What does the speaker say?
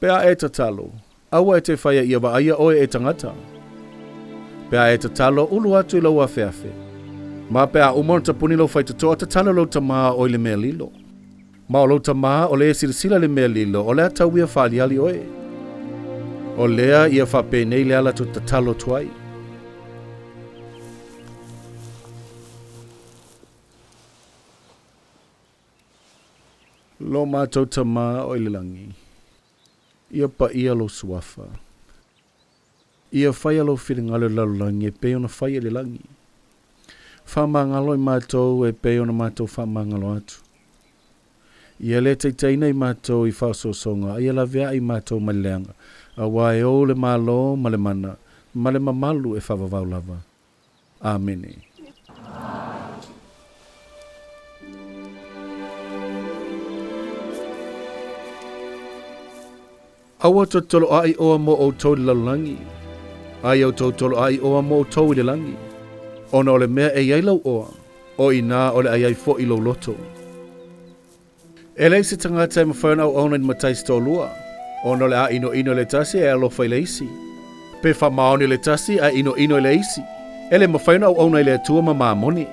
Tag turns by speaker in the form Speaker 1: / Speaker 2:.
Speaker 1: Pe a e tatalo, aua e te faia ia vaaia oe e tagata. Pe a e tatalo, ulu atu i lou afeafe. Ma pe a uma ona tapuni lou faitotoa, tatalo i lou Tama o i le mea lilo. Ma o lou Tama o le e silasila i le mea lilo, o le a tau ia faaaliali oe. O lea ia faapenei le ala tou te tatalo atu ai. Lo matou Tama o i le lagi, ia paia lou suafa. Ia faia lou finagalo i le lalolagi e pei ona faia i le lagi. Faamagalo i matou e pei ona matou faamagalo atu. Ia le taitaiina i matou i faaosoosoga, a ia laveai i matou mai le leaga, auā e ou le Malo ma le mana ma le mamalu e faavavau lava. Amene. Aua tou te toloaʻi oa mo ʻoutou i le lalolagi, a ia ʻoutou toloaʻi oa mo ʻoutou i le lagi, ona o le mea e i ai lau oa, o i inā o le a i ai foʻi lou loto. E leai se tagata e mafai ona auauna i ni matai se toalua, ona o le a ʻinoʻino i le tasi ae alofa i le isi, pe faamaoni i le tasi ae ʻinoʻino i le isi. E le mafai ona auauna i le Atua ma mamoni.